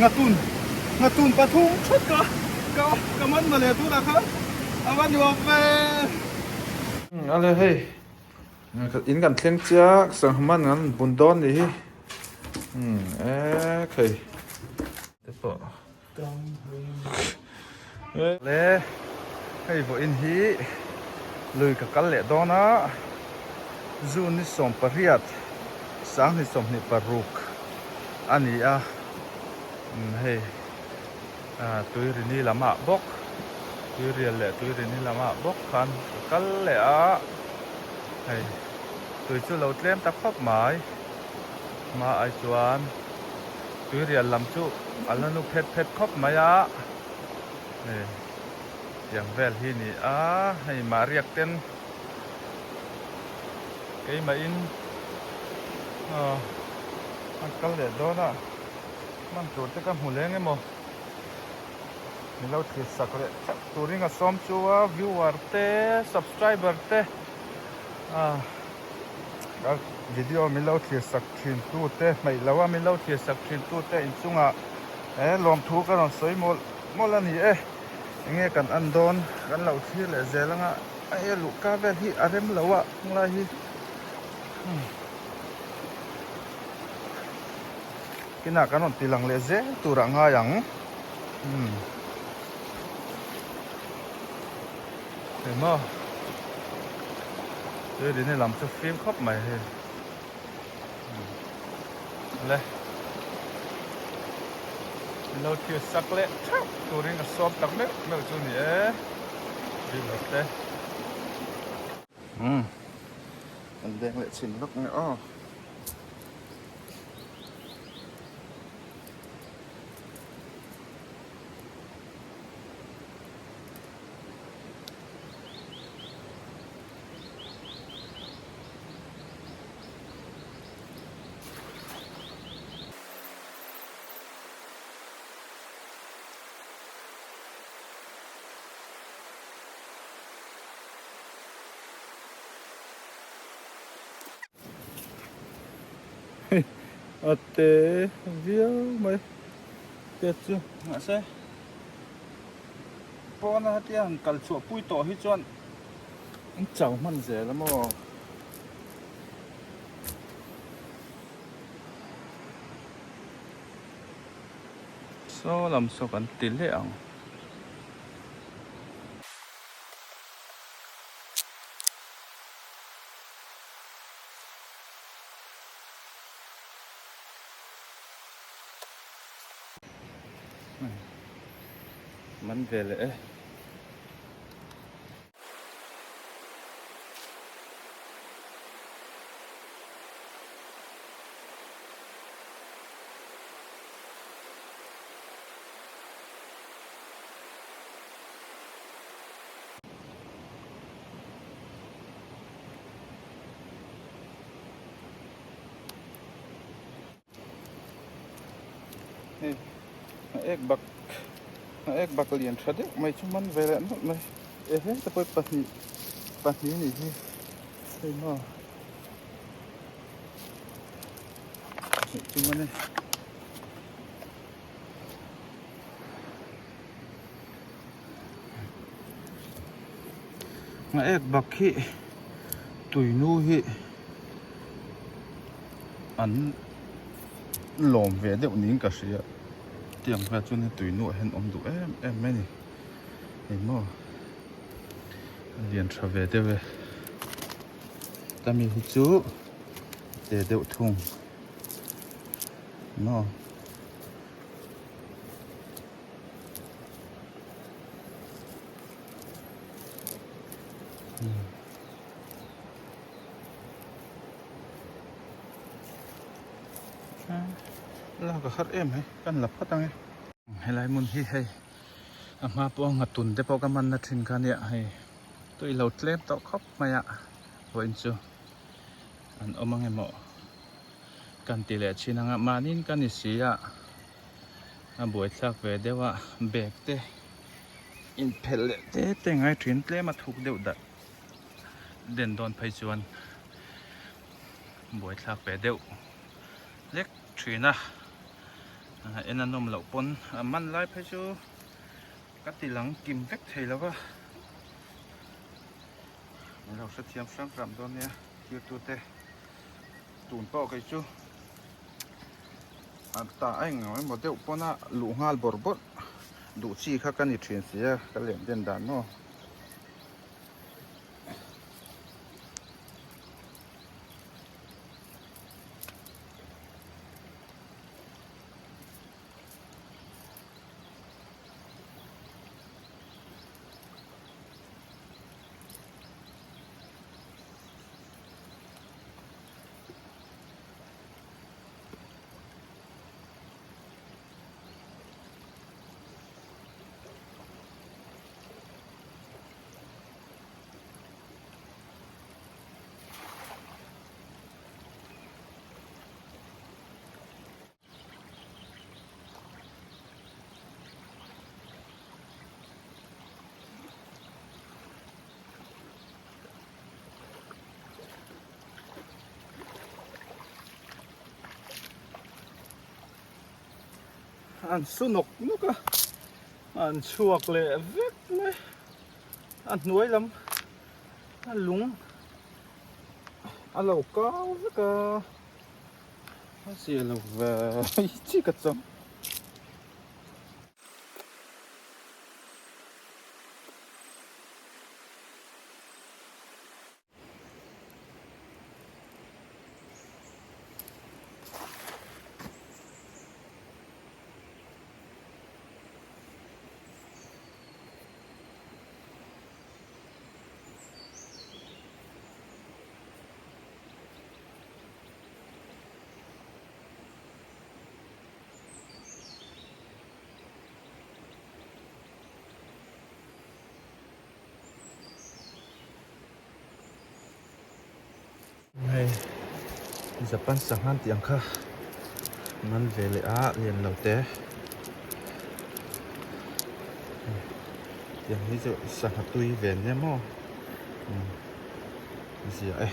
Nghatun nghatun pathum thut ka ka ka man mawle tunah khan a va nuam ve. Ale hei in kan thleng chiah sangha man kan bun dawn nih hi e khei te pawh Le hei vawiin hi lui ka kal leh dawn a June ni 18 2026 a ni a hei Tuirini lamah bawk Tuirial leh Tuirini lamah bawk khan ka kal leh a hei tui chu lo tlem ta khawp mai hma ai chuan. Tuirial lam chu a la nu phet phet khawp mai a, hei tiang vel hi ni a, hei mahriak ten keimahin aw an kal leh dawn a, hman tur te ka hmu leng emaw min lo thlir sak leh theuh turin a sawm chu a viewer te subscriber te ah. Ka video min lo thlir sak thin tu te hmeih lo a min lo thlir sak thin tu te inchungah he lawmthu ka rawn sawi mawlh mawlh a ni e enge kan en dawn kan lo thlir leh zel anga hei a luhka vel hi a rem lo a khawng lai hi kinah kan rawn ti lang leh zel tur ah ngai ang umm. Emaw Tuirini lam chu fim khawp mai hei le min lo thlir sak leh theuh turin ka sawm tak meuh meuh chu ni e viewer te umm an deng leh chhin vak nge aw. A te viau mai te chu mahse Pawna hetia han kal chhuah pui tawh hi chuan an chau hman zel a maw? Saw lam saw kan ti leh ang. Man ve leh e. Hei a ek bak a ek bak lian tha deuh mai chu man ve leh nawlh mai e heta pawh hi pahnih pahnih a nih hi hei maw pahnih chu man e. A ek bak hi tuinu hi an lawm ve deuh niin ka hria tiang vel chuan tui nuah hian awm duh em em mai a ni engmaw a lian tha ve deuh e tami hi chu te deuh thung maw. Lak a har em mai kan la phawt ang e. Helai hmun hi hei a hma pawh a nghatun te pawh ka man na thin kha nia hei tui lo tlem tawh khawp mai a vawiin chu an awm ang emaw kan ti leh thin ang a mahniin ka ni si a a buaithlak ve deuh a bag te inphelh leh te te ngai thin tlem a thuk deuh dah. Den dawn phei chuan buaithlak ve deuh hlek thin a. En a nawm loh pawn a man lai phei chu ka ti lang kim vek thei lo va. Min lo hrethiam hram hram dawn nia thirtute tun pawh kei chu a ta a englo emaw deuh pawn a luh nghal bawrh bawrh duh chi kha ka ni thin si a ka lem den dan maw. An su nawk nawk a, an chhuak leh vek mai a hnuai lam a lung a lo kau vek a. A zia lo ve chi ka chang. Hei Japan sangha tih ang kha man ve leh a lian lo te tiang hi chu sangha tui ve nia maw zia e.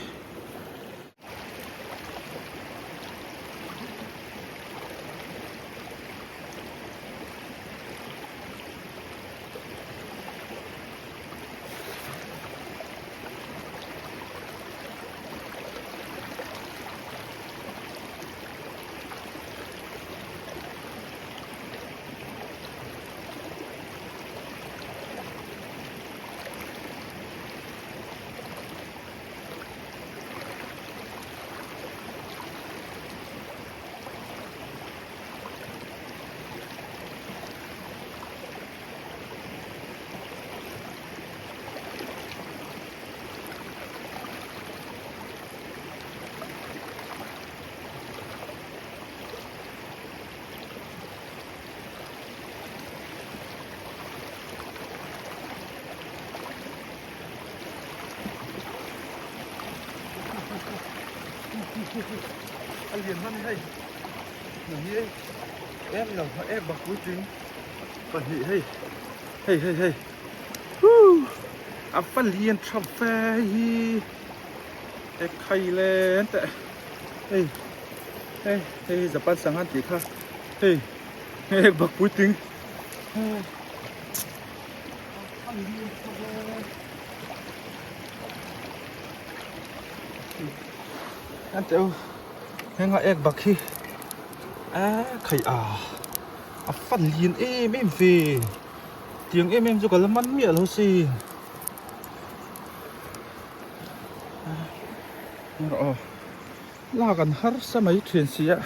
A lian hman hei hmuh hi em lo a ek bak puitling pahnih hei hei hei hei huu a va lian tha ve hei hi ek khai le an teh hei hei hei hi japan sangha an tih kha hei ek bak puitling a lian tha ve. An teh u heng a ek bak hi a khaih a a fan lian em em ve tiang em em chu ka la man miah lo sin erawh aw lak an harsa mai thin si a.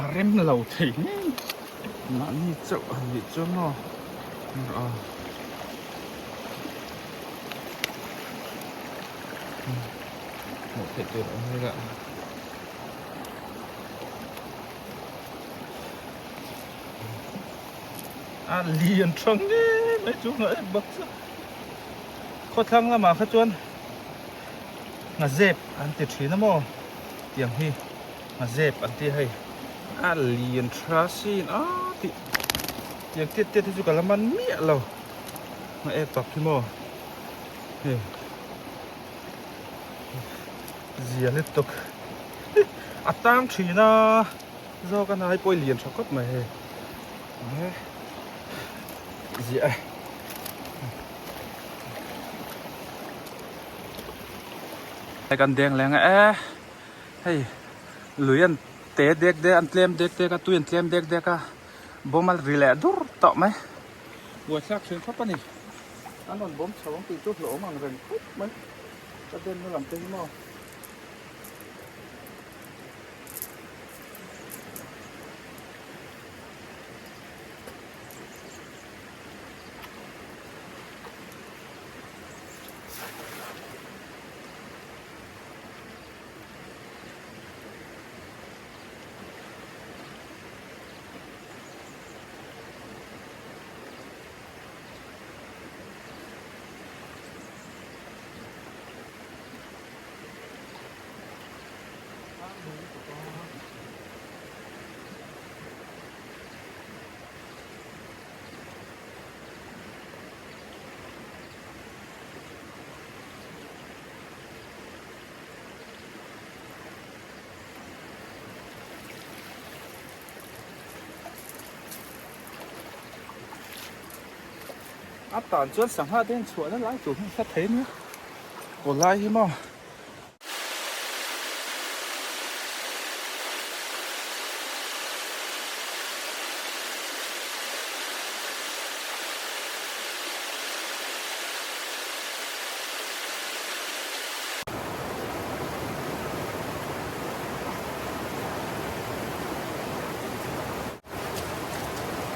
A rem lo thei ngei mahni chauh a nih chuan maw a hmuh theih tur awm vel a a lian tha ngei mai chu a en bawk chu khawthlang lamah kha chuan ngazep an ti thin a maw tiang hi. A zep an tia hei a lian tha sin a tih tiang tiat tiat hi chu ka la man miah lo a ek tak hi maw hei. Zia lutuk a tang thin a zawk a hnai pawh i lian tha khawp mai hei enge ziah e kan deng leng e hei lui an te dek dek an tlem dek dek a tui an tlem dek dek a bawm a ri leh dur tawh mai buaithlak thin khawp a ni an rawn bawm chho ang tih chu hlauhawm ang reng khawp mai. Ka denna lam te hi maw. A tan chuan sangha te hian chhuahna lai tur hi a hla thei ania kaw lai hi maw.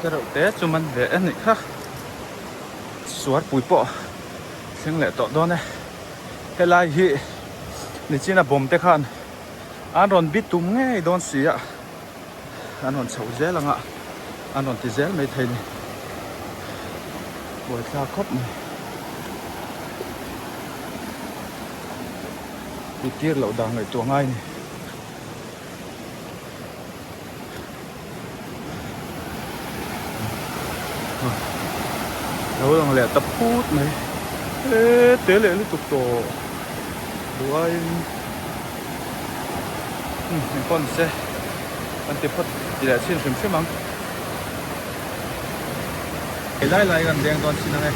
Ka reuh te chu man ve anih kha suarpui pawh thleng leh tawh dawn e helai hi nichina bawm te khan an rawn bit tum ngei dawn si a an rawn chho zel ang a an rawn ti zel mai thei ni buaithlak khawp mai ti tir loh dan ngaihtuah ngai a ni. Lo lang leh ta phut mai e te leh lutuk tawh duh aiin umm engpawh ni se kan ti phawt ti leh chhin hrim hrim ang helai lai kan deng dawn chin ang e.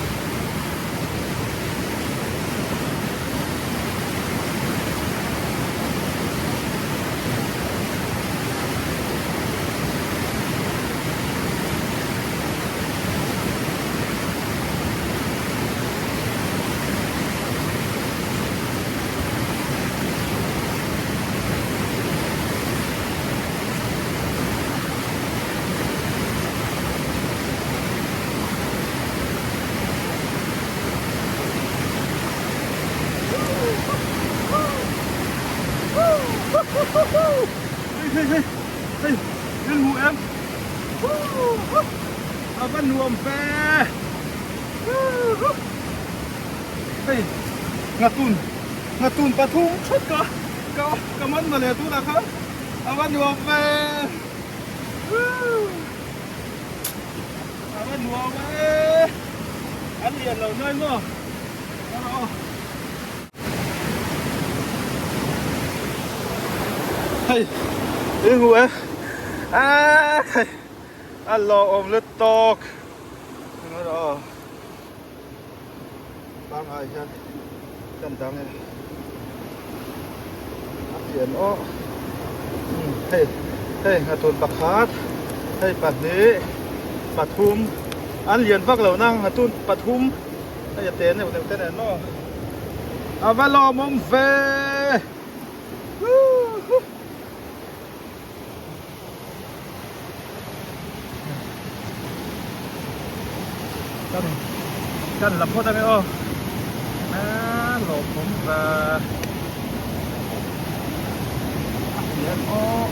Hei hei hei hei in hmu em a va nuam ve hei ngatun ngatun pathum thut ka ka ka man mawle tunah khan a va nuam ve a va nuam ve an lian lo nai maw Hei i hmu e a hei a lawm lut tawk pangai hian kan dang e a pian aw hei hei nghatun pakhat hei pahnih pathum an lian vak lo nang nghatun pathum. Hei a te neuh neuh te nen maw a va lawmawm ve kan kan la phawt ange aw a lawmawm ve a hian aw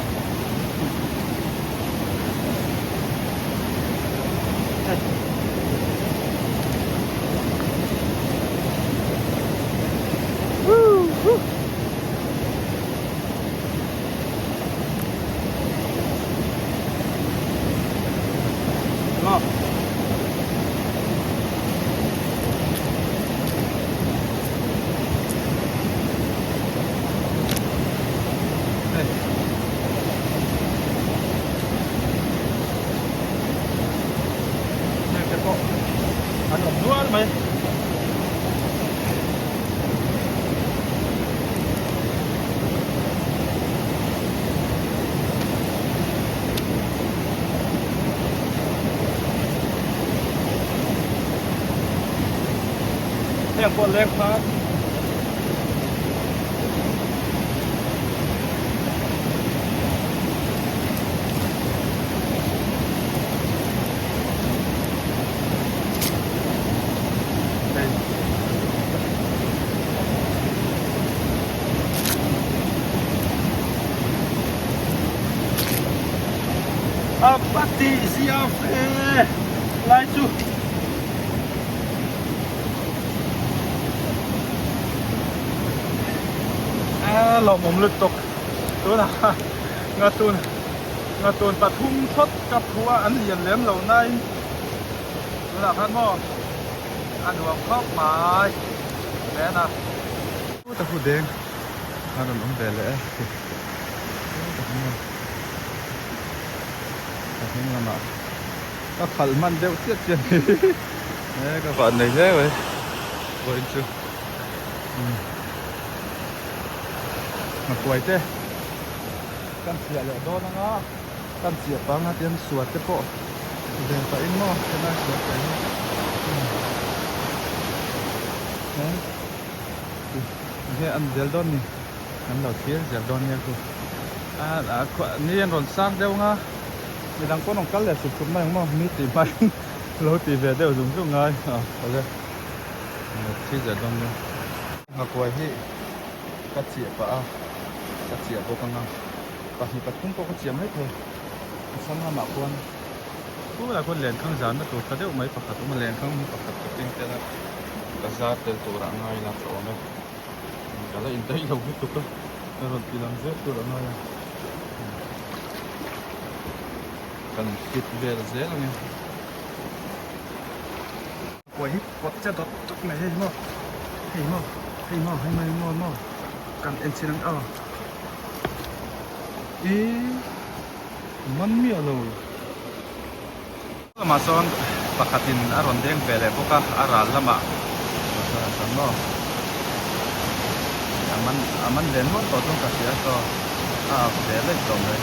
pawh leng phak. A pati zia fe lai chu. A lawmawm lutuk tunah ngatun ngatun pathum thawt ka phu a an lian lem lo nain tunah khan maw a nuam khawp mai nen a. Ta hu deng a rawn awm ve leh e ta hu maw ka hnung lamah. Ka khalh hman deuh chiah chiah ni e ka van nei hle mai vawiin chu nghakuai te kan chiah leh dawn anga kan chiah pang a tiang suat te pawh ven pah in maw helai suat te hi he an zel dawn ni an lo thlir zel dawn nia khu a ni an rawn sang deuh anga. Midang pawn rawn kal leh sup sup mai ang maw? Mi tih hmain lo ti ve deuh zung zung ngai a awle thi zel dawn nia. Nghakuai hi ka chiah pah a, ka chiah bawk anga pahnih pathum pawh ka chiah mai thei. A sam lamah khuan tunah khuan lenkhang zarna tur tha deuh mai pakhat a awm a, lenkhang hi pakhat ka keng tel a, ka zar tel turah ngai ila ka awm e. Ka la indaih lo lutuk a, ka rawn ti lang zel tur a ngai a. Kan fit vel zel ang e. Kuai hi pawt che dawt dawt mai hei maw hei maw hei maw hei maw hei maw maw kan en chin ang aw i man miah lo lamah sawn pakhatin a rawn deng ve leh bawk a a ral lamah maw a man a man ve nual tawh chuan ka hria saw a ak ve daih tawh mai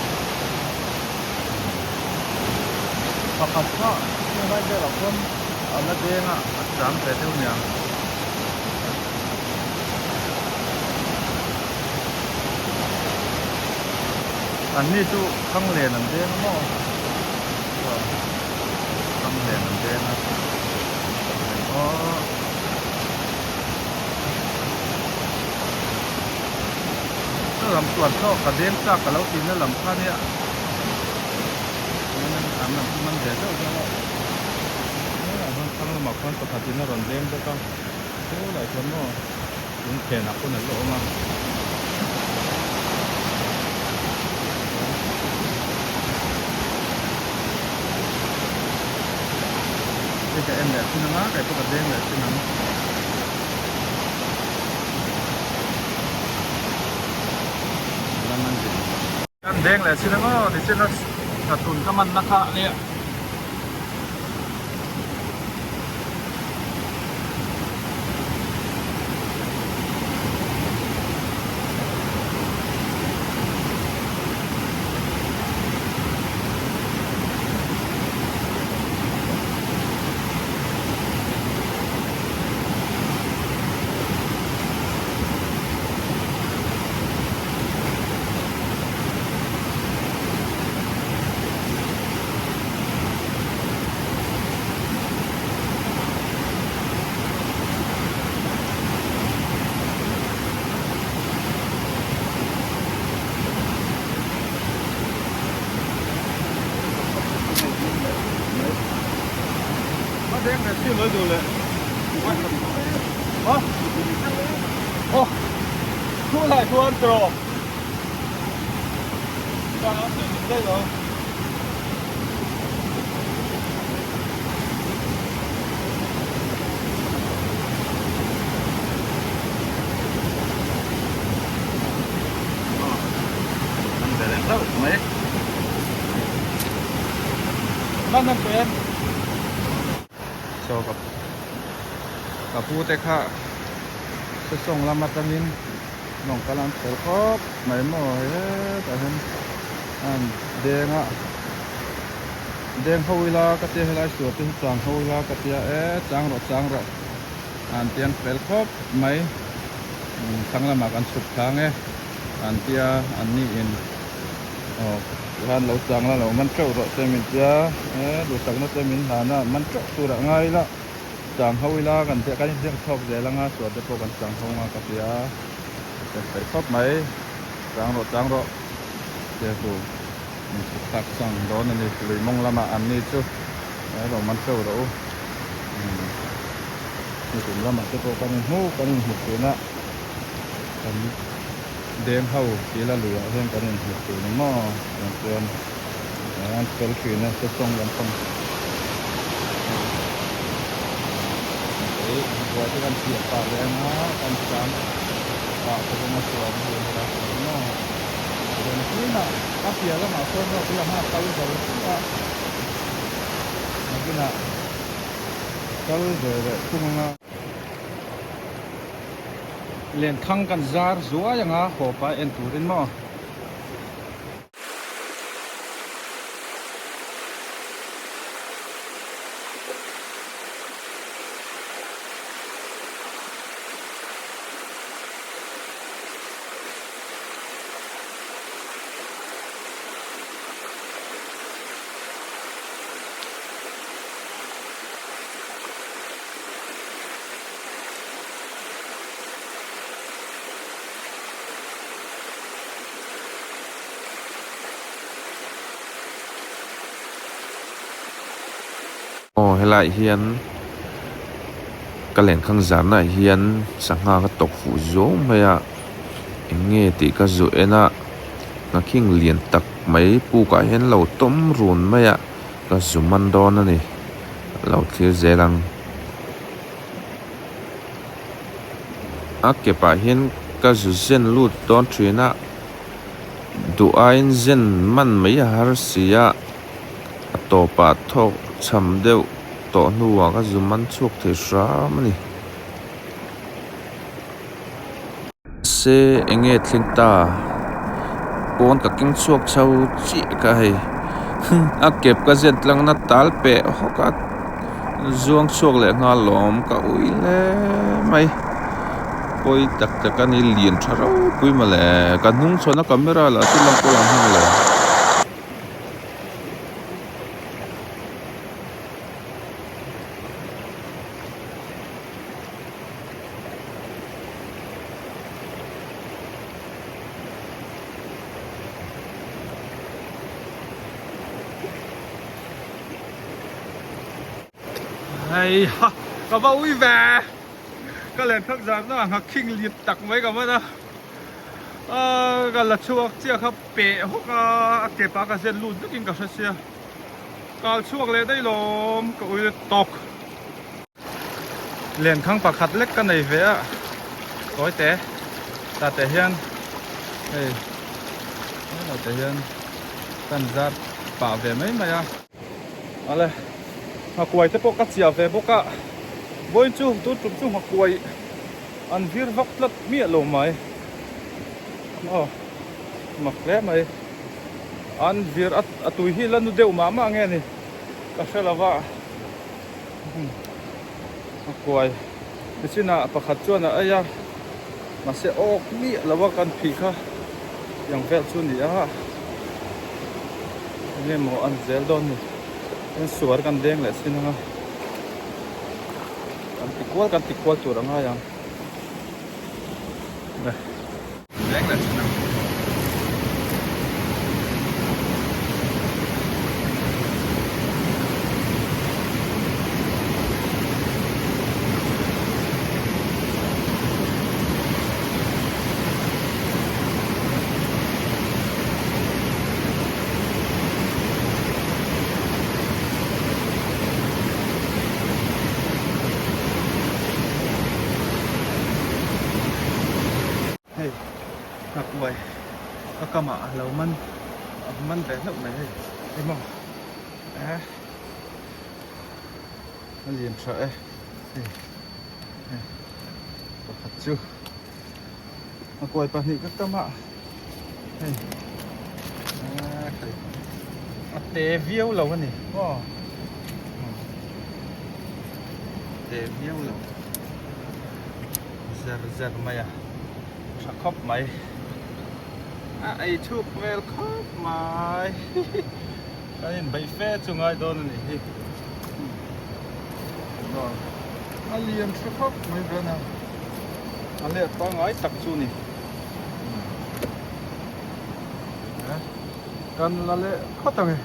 pakhat kha tunlai velah khuan a la deng a a chang ve deuh niang. An ni chu thang len an deng a maw aw thang len an deng a aw lam chuan saw ka deng chak ka lo tih na lam kha nia an lam chu man ve zeuh zeuh a thang lamah khuan pakhat in a rawn deng bawk a chulai chuan maw Lung phenah pawn an la awm a. Hei ka en leh thin anga kei pawh ka deng leh thin ang. Kan deng leh thin ang aw nichin a thatun ka man na kha ania. Saw ka pu te kha sesawng lam atangin lawng kal an fel khawp mai maw hetah hian an deng a deng ho ila ka tia helai sual te hi chang ho ila ka tia e chang rawh chang rawh. An tiang fel khawp mai. Thlang lamah kan chhuk thlang e. An tia an ni in aw tikhan lo chang la lo man teuh rawh se min tia e duhsakna te min hlan a man teuh tur ah ngai ila chang ho ila kan tia kan inziak chhuak zel anga sual te pawh kan chang ho anga ka tia ka fel khawp mai chang rawh chang rawh tia ku min chhuk thlak chang dawn a ni lui mawng lamah an ni chu e lo man teuh rawh u nikum lamah te pawh kan inhmu kan inhmu thin a. Kan deng ho tila luiah hian kan inhmu thin a maw tiang chuan an fel thin a sesawng lampang hei buai te kan piah pah leh anga kan chang pah bawk anga chuan hei helai sawn maw chuan tunah a piah lamah sawn zawk hi a hma kal zo chiah a nakinah kal ve leh thung anga. Lenthang kan zar zuai anga haw pah en turin maw. Aw helaiah hian ka lenkhang zarnaah hian sangha ka tawk fuh zuau mai a eng nge tih ka zu en a nghakhing lian tak mai pukah hian lo tawm run mai a ka zu man dawn a ni lo thlir zel ang. A kepah hian ka zu zen lut dawn thin a, duh aiin zen man mai a har si a, a tawpah thawk cham deuh tawh hnuah ka zu man chhuak thei hram a ni. Se eng nge thleng ta? Pawn ka keng chhuak chho chiah ka hei. A kep ka zen tlangna tal peh hawk a zuang chhuak leh nghal lawm ka ui hle mai. Pawi tak tak a ni lian tha ropui mawle. Ka hnung chhawn a camera lah chu lang pawh lang hmang lo. Hei ha ka va ui ve ka len thak zan na ngha khing lit tak mai ka man a ka la chhuak chiah kha peh hawk a a ke pa ka zen lut vek in ka hre sia kal chhuak leh daih lawm ka ui tawk. Lenkhang pakhat lek ka nei ve a tawi te tah te hian hei helai te hian kan zar pah ve mai mai a. Awle nghakuai te pawh ka chiah ve bawk a vawiin chu tun tum chu nghakuai an vir vak tlat miah lo mai aw mak hle mai an vir a tui hi la nu deuh mah mah nge ni ka hre lo va. A kuai nichinah pakhat chuan a ei a mahse awk miah lo a kan phih kha tiang vel chu a ni a enge maw an zel dawn ni tin suar kan deng leh chin anga kan ti kual kan ti kual tur a ngai ang. Deng leh chin ang. Hei nghakuai ka kamah a lo man a man ve hlauh mai hei emaw eh a lian tha e hei hei pakhat chu nghakuai pahnih ka kamah hei eh hei a te viau lo a ni maw te viau lo. zer zer mai a tha khawp mai a ei chhuk hmel khawp mai kan inbeih fe chu ngai dawn a nih hi a lian tha khawp mai ven a a let pangngai tak chu a ni kan la leh phawt ang e.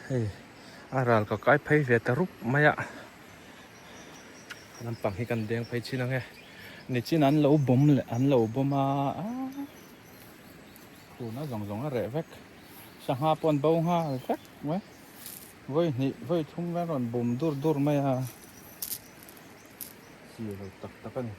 Hei a ral ka kai phei ve ta rup mai a lampang hi kan deng phei chin ang e nichin an lo bawm leh an lo bawm a phun a zawng zawng a reh vek sangha pawh an bo nghal vek mai vawi hnih vawi thum vel rawn bawm dur dur mai a chi lo tak tak a ni.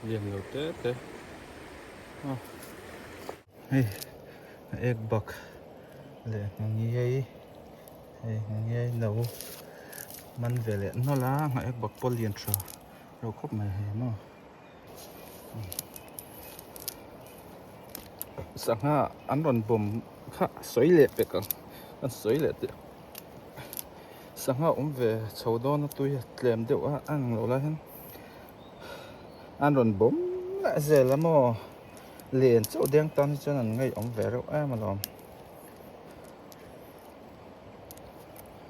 Lian lo te te a hei a ek bak leh ngiai hei ngiai no man ve leh nawlh a a ek bak pawh lian tha lo khawp mai hei maw. Sangha an rawn bawm kha sawi leh pek ang an sawi leh teh sangha awm ve chho dawn a tui a tlem deuh a a ang loh lai hian an rawn bawm leh zel a maw len chauh deng tan hi chuan an ngaihawm ve reuh em alawm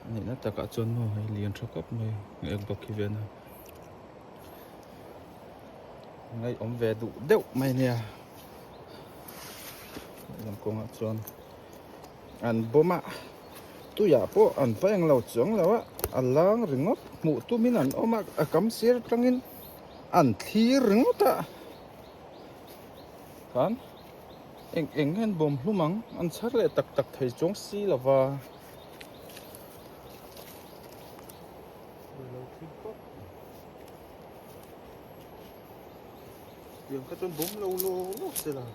a nihna takah chuan maw hei lian tha khawp mai ek bawk hi ven a. Ngaihawm ve duh deuh mai nia lam kawngah chuan an bawm a tuiah pawh an va englo chuang lo a a lang ringawt hmuh tumin an awm a a kam sir atangin an thlir ringawt a khan eng eng hian bawm hlum ang an chhar leh tak tak thei chuang si lova. Tiang kha chuan bawm lo law law se la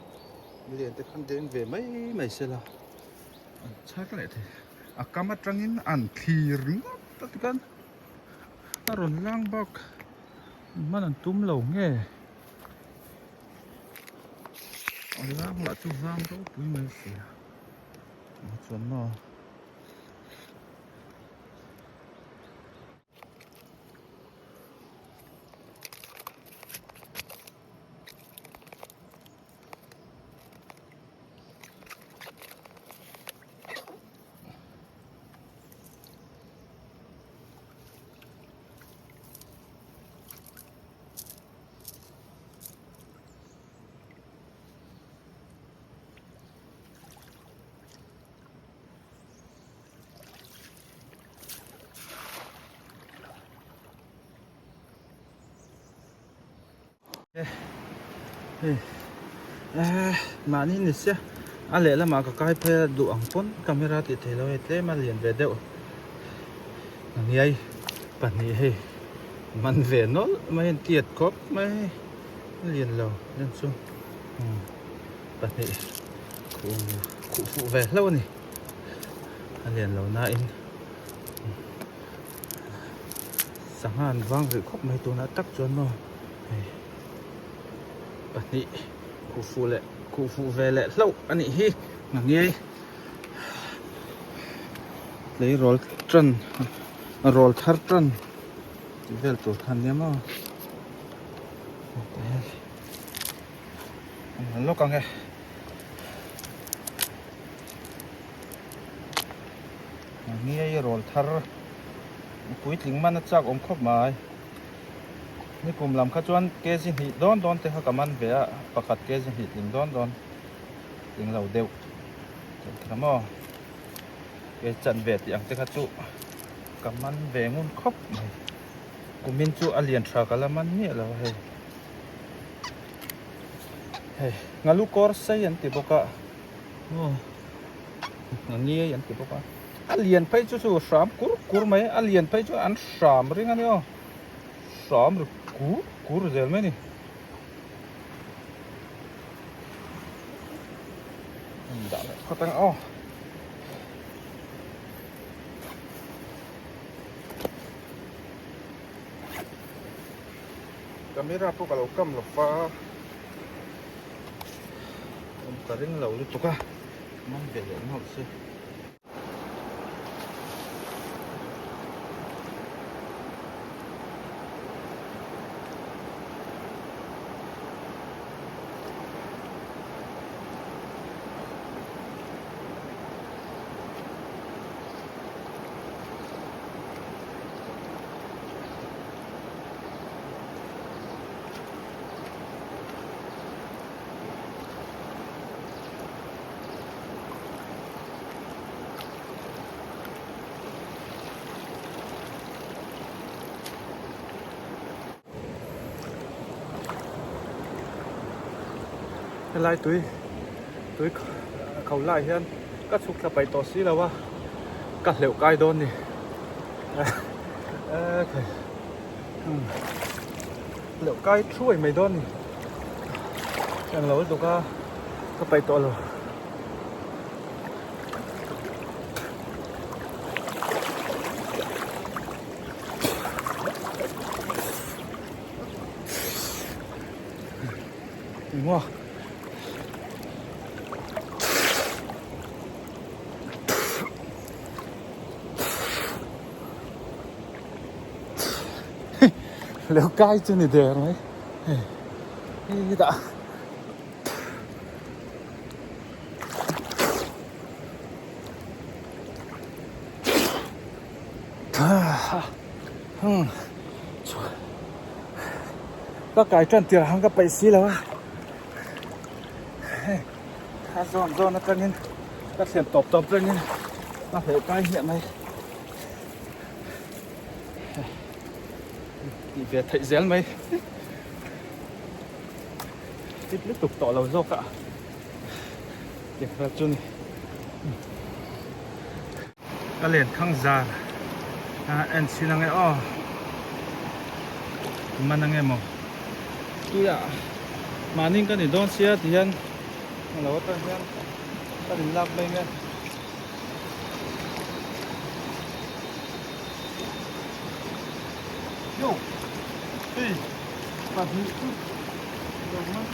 lian te khan deng ve mai mai se la an chhar leh thei a kam atangin an thlir ringawt a tikhan a rawn lang bak hman an tum lo nge a lang lah chu vang ropui mai si a chuan maw. Mahni ni sia a lehlamah ka kai phei a duh ang pawn camera tih theih loh hei tlem a lian ve deuh a ngiai pahnih hei man ve nawlh mai a intiat khawp mai a lian lo nen chu pahnih khuh fuh ve hlauh a ni. A lian lo nain sangha an vang rih khawp mai tunah tak chuan maw hei pahnih khuh fuh leh khuh fuh ve leh hlauh a nih hi nga ngei tleirawl tan rawl thar tan tih vel tur kha ania maw lawk ang e. Ngiai rawl thar puitling man a chak awm khawp mai. Nikum lam kha chuan kg hnih dawn dawn te kha ka man ve a, pakhat kg hnih tling dawn dawn tling lo deuh kha maw kg chanve tih ang te kha chu ka man ve ngun khawp mai. Kumin chu a lian tha ka la man miah lo a hei. Hei ngalu kawr sei an ti bawk a aw nga ngiai an ti bawk a a lian phei chu chu hram kur kur mai a lian phei chu an hram ring a ni aw hram ri kur kur zel mai a ni. Dah leh phawt ang aw. Camera pawh ka lo kam lo va awm ka ring lo lutuk a man ve leh nawlh se. Helai tui tui kho lai hian ka chhuk thla paih tawh si lo a ka hleuh kai dawn ni hleuh kai thuai mai dawn ni englo lutuk a ka paih tawh lo. Engmaw Leo kai chu ni der mai hei dah Ka kai tan tirh ang ka paih si lo a hei a zawn zawn atangin ka thlen tawp tawp rengin ka hleuh kai hmiah mai tih ve theih zel mai tip lutuk tawh lo zawk a tih vel chu ni. Ka len thang zar a en chhin ange aw man ange maw tuiah mahni ka ni dawn sia ti hian a lo atang hian ka in lak mai nge. Yo hei pahnih chu lo man.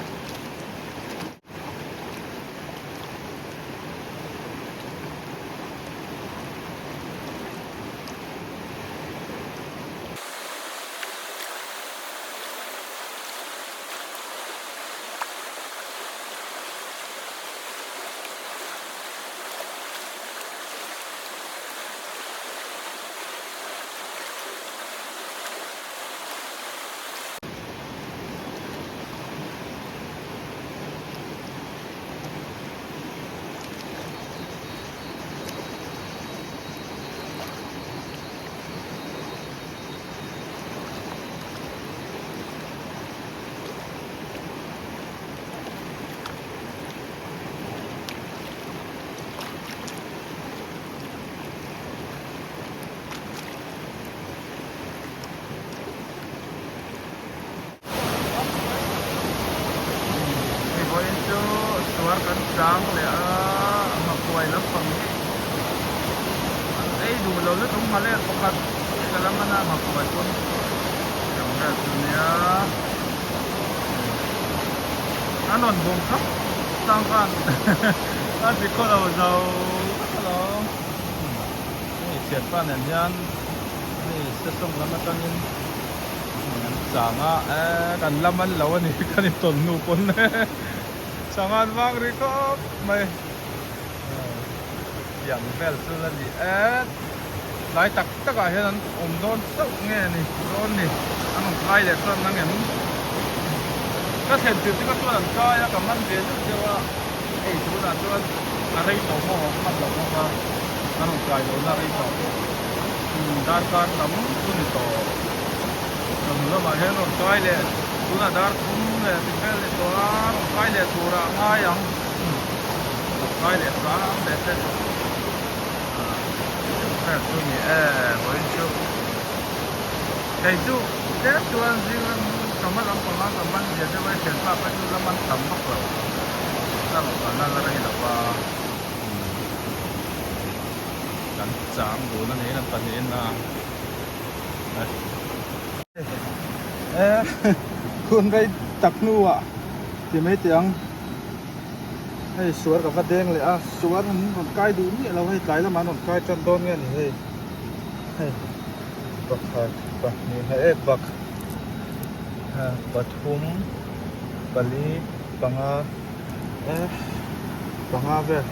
Hei vawiin chu suar kan chang leh a nghakuai lampang hi an ei duh lo lutuk nghalek pakhat ka la man a nghakuai pawn ang vel chu nia an rawn bawm khap tang khan a ti khaw lo zo vek alawm hei thianpa nen hian hei sesawng lam atangin. An chang a eh kan la man lo a ni kan in tawn hnu pawn sangha an vang ri khawp mai. hnih ang vel chu la ni e. Tlai tak takah hian an awm dawn chauh nge ni dawn ni an rawn kai leh chuan nang em? Ka thlen tirh te kha chuan an kai a ka man ve deuh deuh a hei tunah chuan a rei tawh maw a hman loh bawk a an rawn kai lohna a rei tawh darkar tam chu ni tawh. Chawhnu lamah hian rawn kai leh tunah dar thum leh ti vel ni tawh a rawn kai leh turah a ngai ang rawn kai leh hram leh te vel chu ni e vawiin chu kei chu tlem chuan zing lam chawhma lampanga ka man zia deuh a thianpa phei chu la man tam vak lo ka rawn kalna la rei lo va kan chang dun a ni kan pahnihin a. Hun rei tak hnuah ti mai teh ang hei suar ka va deng leh a suar an rawn kai duh miah lo hei tlai lamah an rawn kai tan dawn nge ni hei hei pakhat pahnih hei ek bak pathum pali panga e panga vel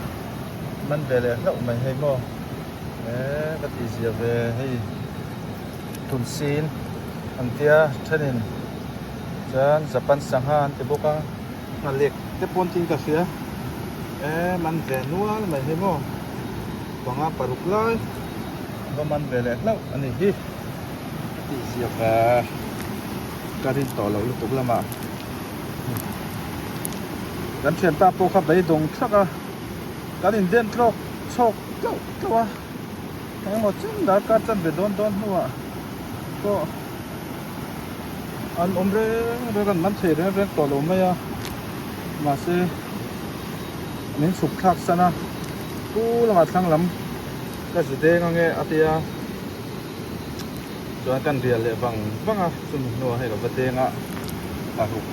man ve leh hlauh mai hei maw. Eee ka tih zia ve hei Tunsin an tia thenin chuan Japan sangha an ti bawk a nghalek te pawh an tiin ka hria eee man ve nual mai hi maw panga paruk lai va man ve leh hlauh a ni hi ka tih zia ve ka rin tawh loh lutuk lamah kan thianpa pawh kha beidawng thlak a kan inden tlawk chhawk tlauh tlauh a engemaw chen darkar chanve dawn dawn hnuah pawh an awm reng reng an man thei reng reng tawh lo mai a mahse min chhuk thlak san a pu lamah thlang lam ka zu deng ange a tia chuan kan rial leh vang vang a chumi hnuah hei ka va deng a paruk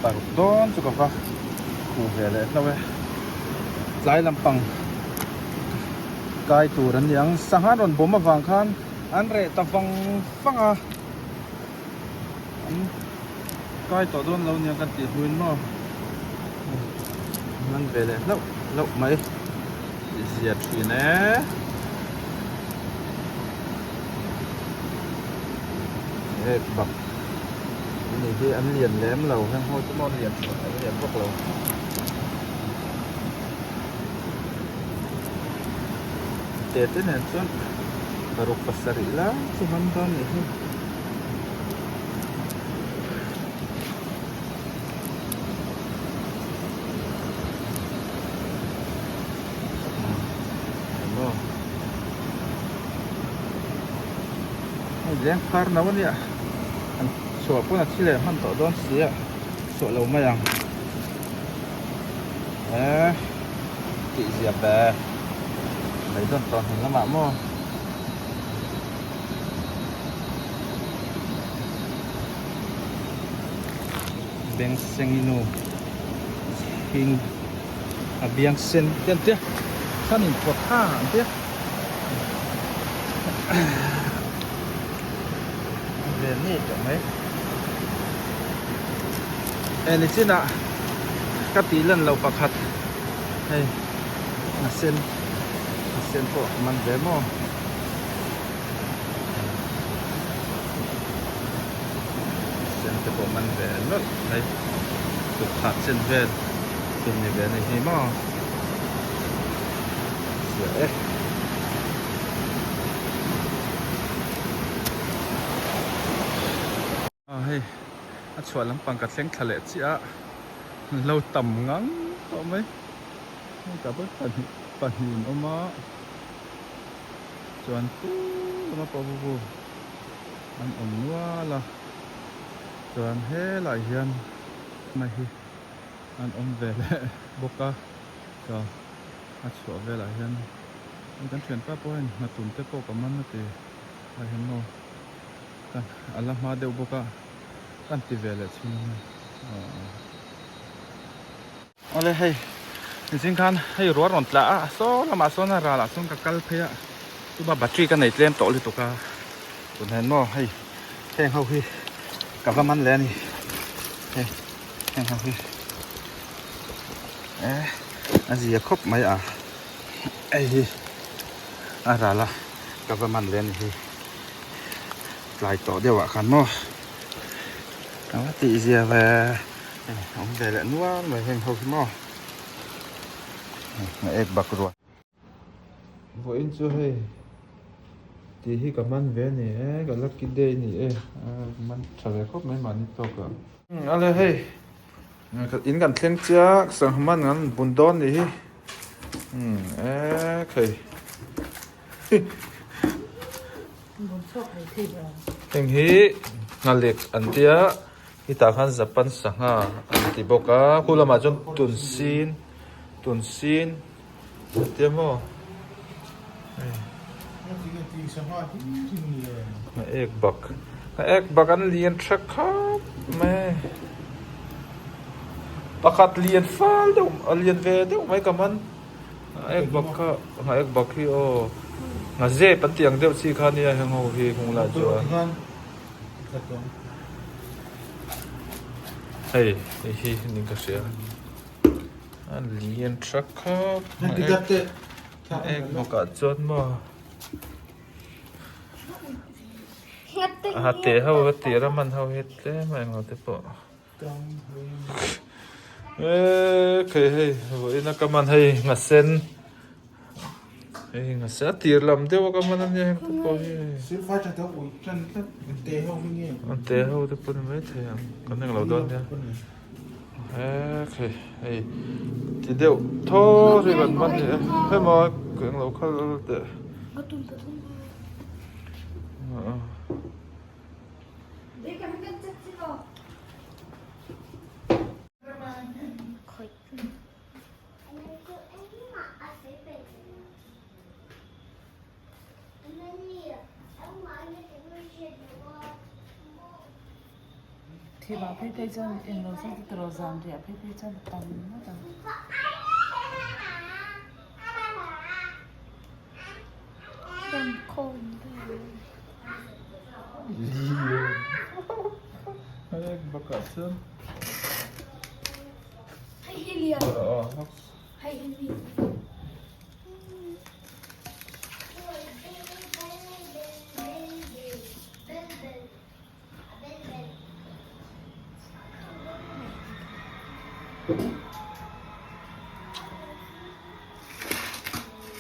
paruk dawn chu ka va khuh ve leh hlauh e. Tlai lampang kai tur an ni ang. Sangha rawn bawm avang khan an reh ta vang vang a, an kai tawh dawn lo nia kan tih hnuin maw man ve leh hlauh hlauh mai tih zia thin e. Hei bak ani hi an lian lem lo heng ho chu maw an lian thin an lian vak lo. Te te nen chuan paruk pasarih lai chu man dawn nih hi. Hei leng phar no ania an chhuah pawn a thi leh hman tawh dawn si a chhuah lo mai ang e tih zia ve mai dawn tawh hnung lamah maw. Bengsengi nu hing a biang sen te an tia chuanin pawt ha an tia ve ngei tawh mai e nichinah ka tih lan loh pakhat hei a sen a sen pawh a man ve maw. Sen te pawh man ve nawlh mai tukhat chen vel chu ni ve a ni hi maw zia e. A hei a chhuah lampang ka thleng thla leh chiah a lo tam ngang tawh mai hei tah pawh pahnih an awm a. Chuan pu lama pawh hu hu an awm nual a, chuan helaiah hian mai hi an awm ve leh bawk a, chuan a chhuah velah hian hei kan thianpa pawh hian hnatum te pawh ka man a ti ah hian maw kan a la hma deuh bawk a kan ti ve leh chhun a aww. Awle hei zing khan hei ruah rawn tla a saw lamah sawn a ralah sawn ka kal phei a chuba battery ka nei tlem tawh lutuk a tun hian maw hei heng ho hi ka va man leh a ni hei heng ho hi eh a zia khawp mai a. Hei hi a ral a ka va man leh a ni hi tlai tawh deuh ah khan maw ka va tih zia ve hei awm ve leh nual mai heng ho hi maw a ek bak rual. Vawiin chu hei tih hi ka man ve a ni e ka lucky day a ni e man tha ve khawp mai mahni tawk ah. Ale hei. In kan thleng chiah sangha man an bun dawn nih hi umm e khei heng hi nghalek an tia hetah khan japan sangha an ti bawk a khu lamah chuan tunsin tunsin an tia maw a ek bak a ek bak an lian tha khawp mai pakhat lian fal deuh a lian ve deuh mai ka man a ek bak kha a ek bak hi aw ngazep an tih ang deuh chi kha nia heng ho hi hung lai chuan hei hei hi ning ka hria. A lian tha khawp mai a ek bawk ah chuan maw a te ho a tir a man ho hi tlem a englo te pawh eee khei hei vawiin a ka man hei nghasen. Hei ngase a tir lam deuh a ka hman ania heng te pawh hi. Silfai tha deuh ui tan tlat an te ho hi nge. An te ho te pawh ni maithei ang kan englo dawn nia. He khei hei ti deuh thaw hi kan hman ni e hemaw ka englo khal teh. Thimah phei phei chuan englo zawk te tiraw zan riah phei phei chuan a tam ngawt ang.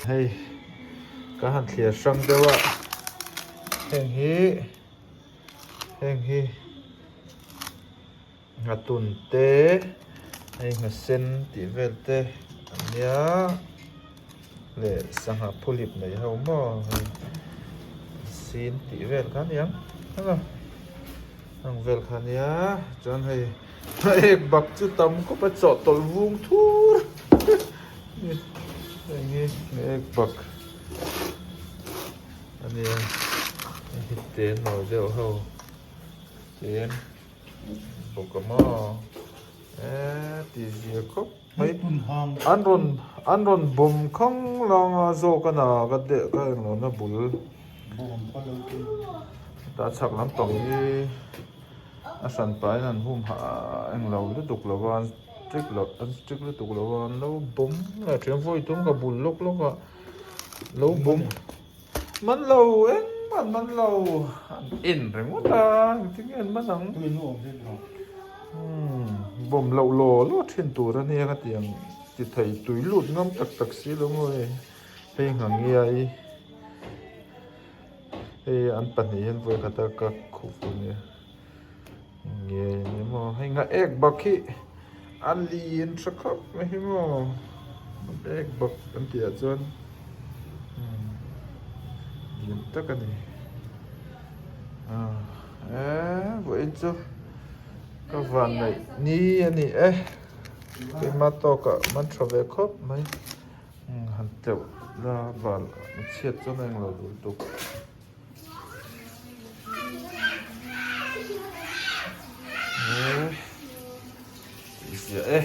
Hei ka han thlir hrang deuh a heng hi heng hi. Nghatun te hei nghasen tih vel te an nia leh sangha phulip nei ho maw hei sin tih vel kha aniang anga ang vel kha ania chuan hei a ek bak chu tam khawp a chawhtawlh vung thur heng hi ek bak ania hei hi te nawi deuh ho te. Bawk a maw eee ti zia khawp mai an rawn an rawn bawm khang lang a zawk a na ka deh ka englo na bul hetah chhak lampang hi a hran pahin an hum hah englo lutuk lo a an strict loh an strict lutuk lo a an lo bawm leh a then vawi tum ka bul lawk lawk a lo bawm. Man lo engmah an man lo an en ringawt a engtin nge an man ang umm bawm loh law law thin tur a nia ka ti ang ti thei tui lut ngam tak tak si lo maw hei hei nghangiai hei an pahnih hian vawi khat a ka khup a nia nge ni maw hei nga ek bak hi a lian tha khawp mai hi maw ek bak an tih ah chuan lian tak a ni ah eee vawiin chu ka van neih ni a ni e keimah tawkah man tha ve khawp mai han tleuh la val chhiat chuan a englo dul tuk. Ziah e.